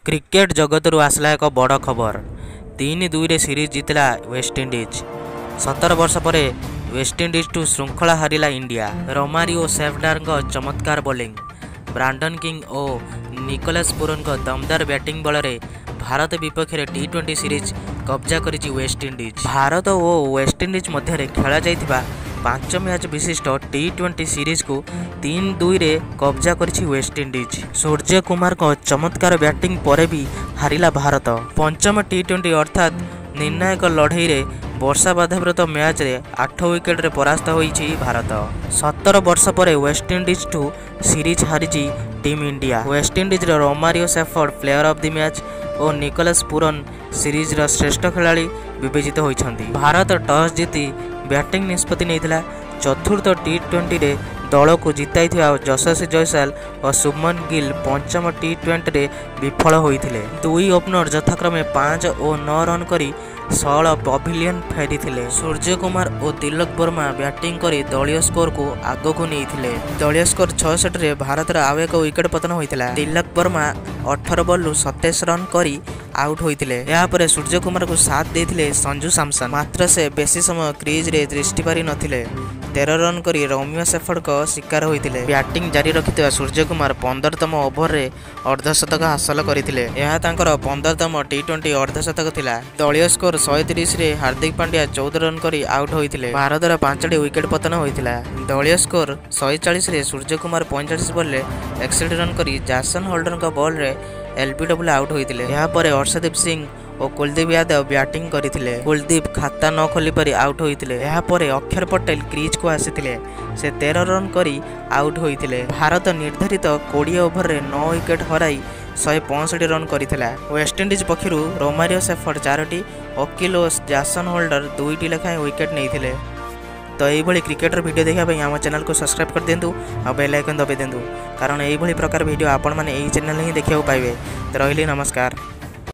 Cricket ଜଗତରୁ ଆସିଲା ଏକ ବଡ଼ ଖବର। 3-2ରେ ସିରିଜ୍ ଜିତିଲା ୱେଷ୍ଟଇଣ୍ଡିଜ୍। 17 ବର୍ଷ ପରେ ୱେଷ୍ଟଇଣ୍ଡିଜ୍ଠୁ ଶୃଙ୍ଖଳା ହାରିଲା ଇଣ୍ଡିଆ। ରୋମାରିଓ ସେଫର୍ଡଙ୍କ ଚମତ୍କାର ବୋଲିଂ, ବ୍ରାଣ୍ଡନ କିଙ୍ଗ ଓ ନିକୋଲାସ ପୁରନଙ୍କ ଦମଦାର ବ୍ୟାଟିଂ ବଳରେ ଭାରତ ବିପକ୍ଷରେ ଟି-20 ସିରିଜ୍ କବ୍ଜା କରିଛି ୱେଷ୍ଟଇଣ୍ଡିଜ୍। ଭାରତ ଓ ୱେଷ୍ଟଇଣ୍ଡିଜ୍ ମଧ୍ୟରେ ଖେଳାଯାଇଥିବା 5 ମ୍ୟାଚ୍ ବିଶିଷ୍ଟ ଟି-20 ସିରିଜ୍କୁ 3-2ରେ କବ୍ଜା କରିଛି ୱେଷ୍ଟଇଣ୍ଡିଜ୍। ସୂର୍ଯ୍ୟକୁମାରଙ୍କ ଚମତ୍କାର ବ୍ୟାଟିଂ ପରେ ବି ହାରିଲା ଭାରତ। ପଞ୍ଚମ ଟି-20 ଅର୍ଥାତ୍ ନିର୍ଣ୍ଣାୟକ ଲଢ଼େଇରେ ବର୍ଷା ବାଧାପ୍ରାପ୍ତ ମ୍ୟାଚ୍ରେ 8 ୱିକେଟରେ ପରାସ୍ତ ହୋଇଛି ଭାରତ। 17 ବର୍ଷ ପରେ ୱେଷ୍ଟଇଣ୍ଡିଜ୍ଠୁ ସିରିଜ୍ ହାରିଛି ଟିମ୍ ଇଣ୍ଡିଆ। ୱେଷ୍ଟଇଣ୍ଡିଜ୍ର Romario shepherd player of the match O Nicholas Pooran ସିରିଜ୍ର ଶ୍ରେଷ୍ଠ ଖେଳାଳି ବିବେଚିତ ହୋଇଛନ୍ତି। ଭାରତ ଟସ୍ ଜିତି ବ୍ୟାଟିଂ ନିଷ୍ପତ୍ତି ନେଇଥିଲା। ଚତୁର୍ଥ ଟି-20ରେ ଦଳକୁ ଜିତାଇଥିବା ଯଶସ୍ୱୀ ଜୟସ୍ୱାଲ ଓ ଶୁଭମନ ଗିଲ୍ ପଞ୍ଚମ ଟି-20ରେ ବିଫଳ ହୋଇଥିଲେ। ଦୁଇ ଓପନର ଯଥାକ୍ରମେ 5 ଓ 9 ରନ୍ କରି ସଅଳ ପାଭିଲିୟନ ଫେରିଥିଲେ। ସୂର୍ଯ୍ୟକୁମାର ଓ ତିଲକ ବର୍ମା ବ୍ୟାଟିଂ କରି ଦଳୀୟ ସ୍କୋରକୁ ଆଗକୁ ନେଇଥିଲେ। ଦଳୀୟ ସ୍କୋର 66ରେ ଭାରତର ଆଉ ଏକ ୱିକେଟ ପତନ ହୋଇଥିଲା। ତିଲକ ବର୍ମା 18 ବଲରୁ 27 ରନ୍ କରି ଆଉଟ୍ ହୋଇଥିଲେ। ଏହାପରେ ସୂର୍ଯ୍ୟକୁମାରଙ୍କୁ ସାଥ୍ ଦେଇଥିଲେ ସଞ୍ଜୁ ସାମସନ। ମାତ୍ର ସେ ବେଶୀ ସମୟ କ୍ରିଜରେ ତିଷ୍ଠିପାରି ନଥିଲେ। 13 ରନ୍ କରି ରୋମାରିଓ ସେଫର୍ଡଙ୍କ ଶିକାର ହୋଇଥିଲେ। ବ୍ୟାଟିଂ ଜାରି ରଖିଥିବା ସୂର୍ଯ୍ୟକୁମାର 15ତମ ଓଭରରେ ଅର୍ଦ୍ଧଶତକ ହାସଲ କରିଥିଲେ। ଏହା ତାଙ୍କର 15ତମ ଟି-20 ଅର୍ଦ୍ଧଶତକ ଥିଲା। ଦଳୀୟ ସ୍କୋର 130ରେ ହାର୍ଦ୍ଦିକ ପାଣ୍ଡ୍ୟା 14 ରନ୍ କରି ଆଉଟ୍ ହୋଇଥିଲେ। ଭାରତର ପାଞ୍ଚଟି ୱିକେଟ ପତନ ହୋଇଥିଲା। ଦଳୀୟ ସ୍କୋର 140ରେ ସୂର୍ଯ୍ୟକୁମାର 45 ବଲରେ 61 ରନ୍ କରି ଜାସନ ହୋଲ୍ଡରଙ୍କ ବଲରେ ଏଲବିଡବ୍ଲ୍ୟୁ ଆଉଟ୍ ହୋଇଥିଲେ। ଏହାପରେ ଅର୍ଶଦୀପ ସିଂ ଓ କୁଲଦୀପ ଯାଦବ ବ୍ୟାଟିଂ କରିଥିଲେ। କୁଲଦୀପ ଖାତା ନ ଖୋଲିପାରି ଆଉଟ୍ ହୋଇଥିଲେ। ଏହାପରେ ଅକ୍ଷର ପଟେଲ କ୍ରିଜକୁ ଆସିଥିଲେ। ସେ 13 ରନ୍ କରି ଆଉଟ୍ ହୋଇଥିଲେ। ଭାରତ ନିର୍ଦ୍ଧାରିତ 20 ଓଭରରେ 9 ୱିକେଟ ହରାଇ 165 ରନ୍ କରିଥିଲା। ୱେଷ୍ଟଇଣ୍ଡିଜ୍ ପକ୍ଷରୁ ରୋମାରିଓ ସେଫର୍ଡ ଚାରୋଟି, ଅକିଲ ଓ ଜାସନ ହୋଲ୍ଡର ଦୁଇଟି ଲେଖାଏଁ ୱିକେଟ ନେଇଥିଲେ। ତ ଏଇଭଳି କ୍ରିକେଟର ଭିଡ଼ିଓ ଦେଖିବା ପାଇଁ ଆମ ଚ୍ୟାନେଲକୁ ସବସ୍କ୍ରାଇବ୍ କରିଦିଅନ୍ତୁ ଆଉ ବେଲ୍ ଆଇକନ୍ ଦବାଇ ଦିଅନ୍ତୁ, କାରଣ ଏଇଭଳି ପ୍ରକାର ଭିଡ଼ିଓ ଆପଣମାନେ ଏହି ଚ୍ୟାନେଲରେ ହିଁ ଦେଖିବାକୁ ପାଇବେ। ତ ରହିଲି, ନମସ୍କାର।